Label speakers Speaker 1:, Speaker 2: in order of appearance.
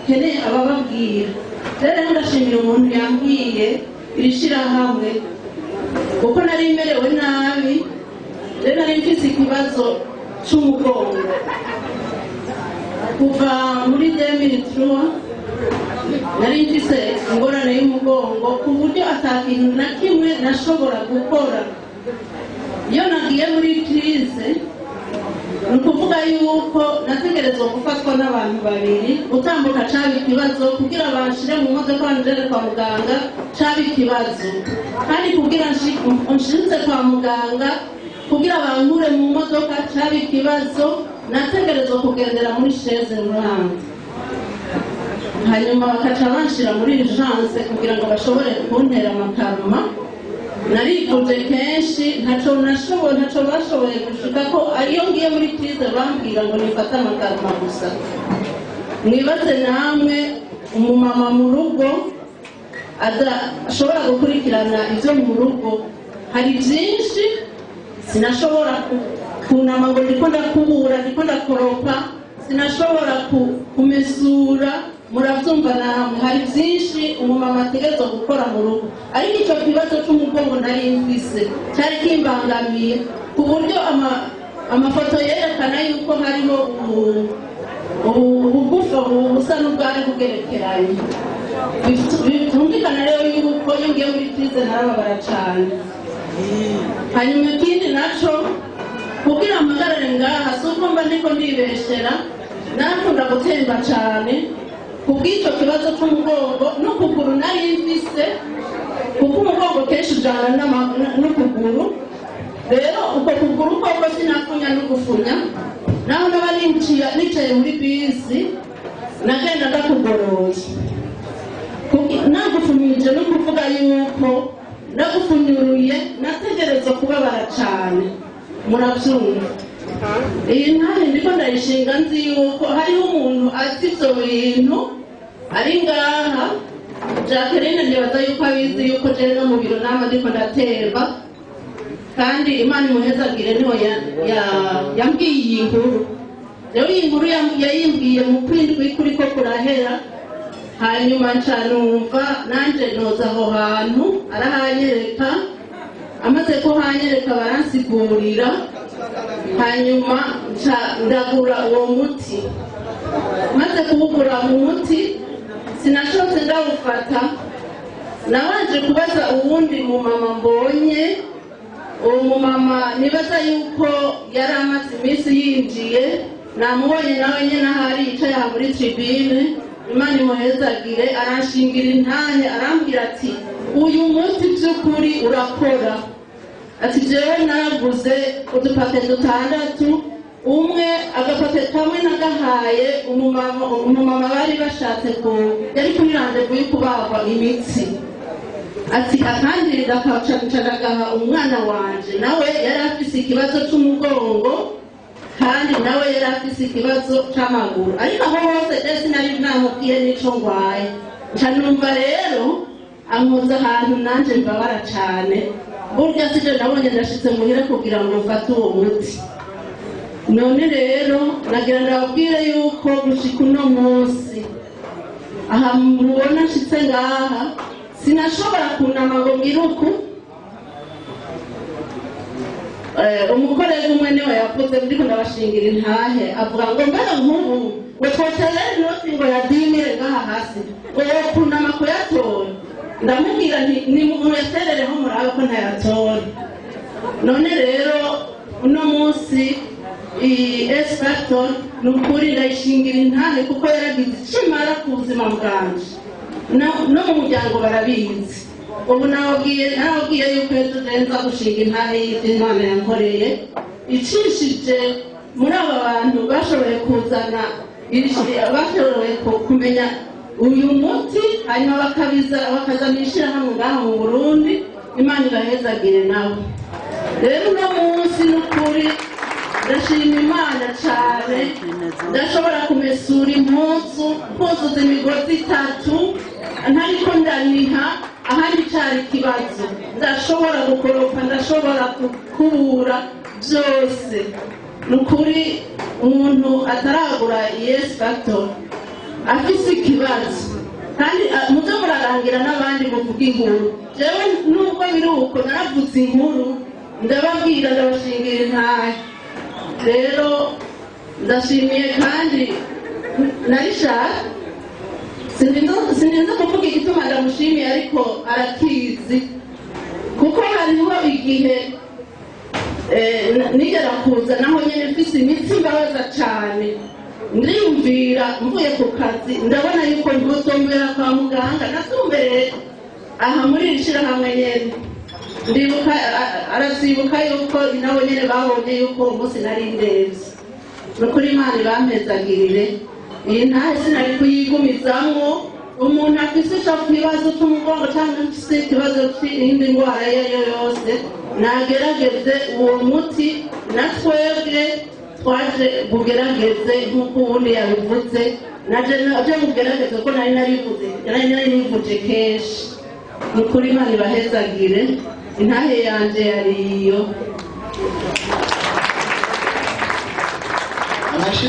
Speaker 1: Bakeneye abababwira. Rero ndashimira umuntu yambwiye iri shirahamwe, kuko nari merewe nabi. Rero nari mfise ikibazo c'umugongo kuva muri 2003. Nari mfise ingorane y'umugongo ku buryo ata kintu na kimwe nashobora gukora. Iyo nagiye muri crise, ni ukuvuga yuko nategerezwa gufatwa n'abantu babiri. Gutambuka caba ikibazo, kugira banshire mu modoka banjane kwa muganga caba ikibazo, kandi kugira nshitse kwa muganga, kugira bankure mu modoka caba ikibazo. Nategerezwa kugendera muri chaise roulante, hanyuma bakaca banshira muri urgence kugira ngo bashobore kuntera ama calmants. Narivuje kenshi, ntaco nashoboye, ntaco bashoboye gushika ko. Ariyo ngiye muri crise, bambwira ngo nifate ama calmants gusa. Mwibaze namwe umumama mu rugo adashobora gukurikirana ibyo mu rugo. Hari byinshi sinashobora kunama ngo ndiko ndakubura, ndiko ndakoropa, sinashobora kumesura. Murabyumva namwe, hari byinshi umumama ategerezwa gukora mu rugo, ariko icyo kibazo cy'umugongo nari mfise cyari kimbangamiye ku buryo amafoto yerekana yuko hariho ubugufa busa n'ubwari bugerekeranye. Byumvikana rero yuko iyo ngiye muri crise narababara cyane. Hanyuma ikindi naco, kugira mpagarare ngaha si uko mba ndiko ndibeshera, narakunda gutemba cyane kubw'icyo kibazo cy'umugongo n'ukuguru nari mfise, kuko umugongo kenshi ujana n'ukuguru. Rero uko kuguru koko sinafunya n'ugufunya, naho naba nicaye muri bisi nagenda ndakugoroye. Nagufunyije no kuvuga yuko nagufunyuruye, nategerezwa kubabara cyane. Murabyumva, iyi ntahe ndiko ndayishinga nzi yuko hariho umuntu azi ibyo bintu ari ngaha, Jacqueline. Ndibaza yuko abizi yuko jewe no mu biro nama ndiko ndatemba, kandi Imana imuhezagire, niho yambwiye iyi nkuru. Rero iyi nkuru yayimbwiye mu kwindwi kuriko kurahera. Hanyuma nca numva nanje noza aho hantu, arahanyereka. Amaze kuhanyereka, baransigurira, hanyuma nca ndagura uwo muti. Maze kuwugura mu muti, sinashotse ndawufata. Nabanje kubaza uwundi mumama mbonye. Uwo mumama nibaza yuko yari amaze iminsi yinjiye, namubonye nawe nyine ahari yicaye aha muri tribune. Imana imuhezagire. Aranshingira intahe, arambwira ati: "Uyu muti by'ukuri urakora." Ati: "Jewe naraguze udupake dutandatu, umwe agapake kamwe nagahaye umumama bari bashatse ku yari kuri rendez-vous yo kubagwa imitsi." Ati: "Akandi ndakaca ndagaha umwana wanje, nawe yari afise ikibazo c'umugongo, kandi nawe yari afise ikibazo c'amaguru." Ariko aho hose je sinari namubwiye n'ico ngwaye. Nca numva rero ankoze ahantu nanje mbabara cane. Burya sije nabonye ndashitse muhira kugira ngo mfate uwo muti. None rero nagira ndababwire yuko gushika uno munsi aha mubona nshitse ngaha, sinashobora kunama ngo ngire uku. Umukorezi umwe niwe yavuze, ndiko ndabashingira intahe, avuga ngo: "Mbega nk'ubu ngo twotere inoti ngo ya 10 000 ngaha hasi, ngo wokunama kuyatora?" Ndamubwira nti: "Nimuyaterereho murabe ko ntayatora." None rero uno munsi iyi S Factor ni ukuri ndayishingira intahe, kuko yaragize icyo imara ku buzima bwanje no mu muryango barabizi. Ubu nababwiye yuko ejo nza gushinga intahe y'ibyo Imana yankoreye icishije muri aba bantu bashoboye kuzana, bashoboye kumenya uyu muti, hanyuma bakabiza bakazana ishyirahamwe ngaha mu Burundi. Imana ibahezagire nabo. Rero uno munsi ni ukuri ndashima Imana cyane. Ndashobora kumesura impuzu, kuzuza imigozi itatu ntariko ndaniha, ahandi cyari ikibazo. Ndashobora gukoropa, ndashobora gukubura byose. Ni ukuri umuntu ataragura Yes Factor. Afise ikibazo kandi muze murarangira n'abandi muvuga inkuru. Jewe nubwo biri uko, naravuze inkuru, ndababwira, ndabashingira intahe. Rero ndashimiye kandi narishaka, sininze kuvuga igituma ndamushimiye, ariko arakizi, kuko hariho igihe nigera kuza naho nyene mfise imitsi mbabaza cane, ndiyumvira mvuye ku kazi, ndabona yuko ntuzombera kwa muganga, natumbereye aha muri iri shirahamwe nyene. Ndibuka aravyibuka yuko nabo nyene babonye yuko uwo munsi nari ndemvye. Ni ukuri, Imana ibampezagirire. Iyi ntahe sinari kuyigumizamwo. Umuntu afise ico kibazo c'umugongo cyangwa afise ikibazo c'iyindi ndwara iyo ari yo yose, nagerageze uwo muti. Na twebwe twaje bugerageze nk'uko uwundi yabivuze, naje naje bugerageze kuko nari narivuze, nari narivuje kenshi. Ni ukuri, Imana ibahezagire. Intahe yanje yari iyo.
Speaker 2: Amashyi.